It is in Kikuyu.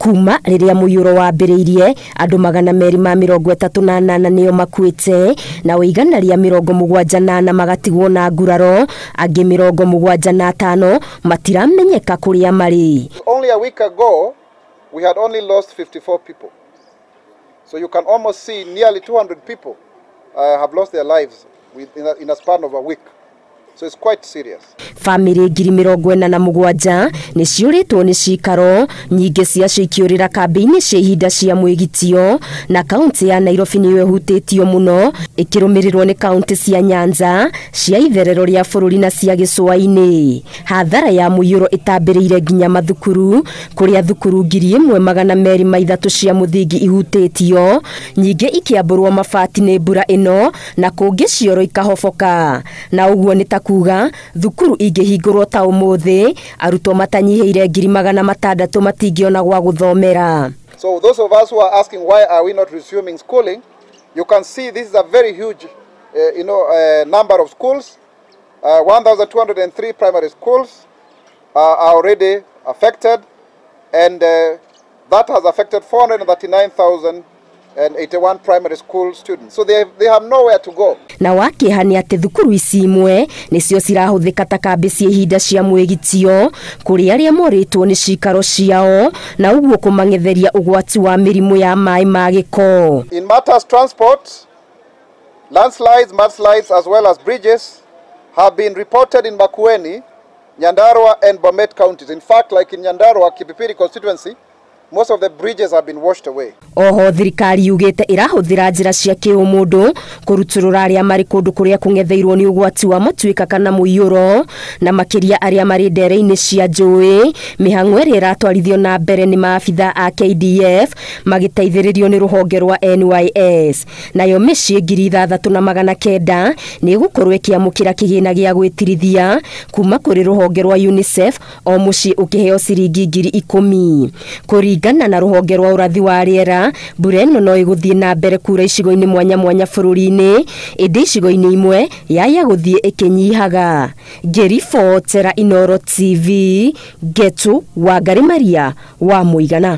Kuma rĩrĩa mũiyũro wambĩrĩirie, andũ 238 nĩo makuĩte na 174 magatigwo na nguraro, angĩ 75 matiramenyeka kũrĩa marĩ. Only a week ago we had only lost 54 people. So you can almost see nearly 200 people have lost their lives in a span of a week. So it's quite serious. Famĩlĩ 47,000 nĩ ciũrĩtwo nĩ cikaro, nyingĩ ciacio ikĩũrĩra kambĩ-inĩ cia ihinda cia mwĩgitio, na kaunti ya Nairobi nĩyo ĩhutĩtio mũno, ĩkĩrũmĩrĩrwo nĩ kaunti cia Nyanza, cia itherero rĩa bũrũri na cia gĩcũa-inĩ. Hathara ya mũiyũro ĩtambĩrĩire nginya mathukuru, kũrĩa thukuru 1203 cia mũthingi ihutĩtio, nyingĩ ikĩambũrwo mabati nĩ mbura ĩno na kũngĩ cioro ikahoboka. Na ũguo nĩ ta kuga thukuru ingĩhingũrwo ta ũmũthĩ, arutwo matanyihĩire 600,000 matingĩona gwa gũthomera. So those of us who are asking why are we not resuming schooling, you can see this is a very huge number of schools. 1,203 primary schools are already affected, and that has affected 439,081 primary school students. So they have nowhere to go. Na wakĩeha nĩ atĩ thukuru ici imwe nĩcio cirahũthĩka ta kambĩ cia ihinda cia mwĩgitio kũrĩ arĩa morĩtwo nĩ cikaro ciao, na ũguo kũmang'etheria ũgwati wa mĩrimũ ya maĩ ma gĩko. In matters transport, landslides, mudslides as well as bridges have been reported in Makueni, Nyandarua and Bomet counties. In fact, like in Nyandarua, Kipipiri constituency, most of the bridges have been washed away. Oho thirikari yugĩte ĩrahũthĩra njĩra cia kĩũmũndũ kũrutũrũra arĩa marĩ kũndũ kũrĩa kũng'etheirwo nĩ ũgwati wa matuĩka kana mũiyũro, na makĩria arĩa marĩ ndere-inĩ cia njũĩ. Mĩhang'o ĩrĩa ĩratwarithio na mbere nĩ maabitha a KDF magĩteithĩrĩrio nĩ rũhonge rwa NYS. Nayo mĩciĩ 6,900 nĩ ĩgũkorwo ĩkĩamũkĩra kĩgĩna gĩa gwĩtirithia kuma kũrĩ rũhonge rwa UNICEF, o mũciĩ ũkĩheo ciringi 10,000. Kũringana na rũhonge rwa ũrathi wa rĩera, mbura ĩno no ĩgũthiĩ na mbere kura icigo-inĩ mwanya mwanya bũrũri-inĩ, ĩndĩ icigo-inĩ imwe yaya gũthiĩ ĩkĩnyihaga. Ngĩribotera Inooro TV, Ngetu Wangari Maria wa Mũigana.